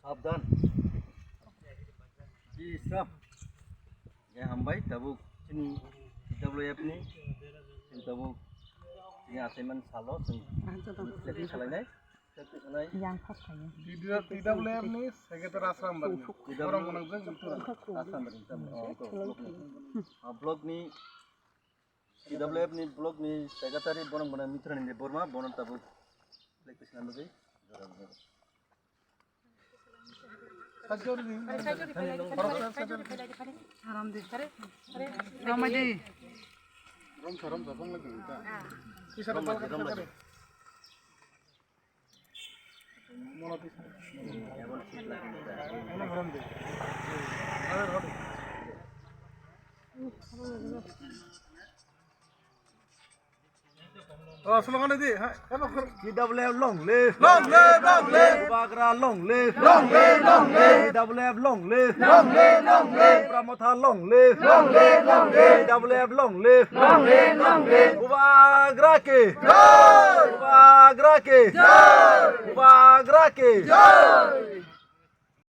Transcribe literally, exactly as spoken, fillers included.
Sabdan. Ji Islam. Ya, hambai, tabuk chini T W F ni, chini tabuk chini assignment salo, chwng practice khlainai, practice khlainai. Yang first time. T W F ni secretary Asram Barni. Borok gwnang jang Victor. Asram Barni, Asram Barni. Oh, block ni. Ah, block ni, T W F ni block ni secretary borok gwnang Mithra ni Borma, bono tabuk practice khlainai. Oh, slogan di, ha, ema khur- T W F long live. Long live, long live. Bubagra long live. Long live, long live. T W F long live. Long live, long live. Tipra Motha long live. Long live, long live. T W F long live. Long live, long live. Bubagra ki jai. Bubagra ki jai. Bubagra ki jai.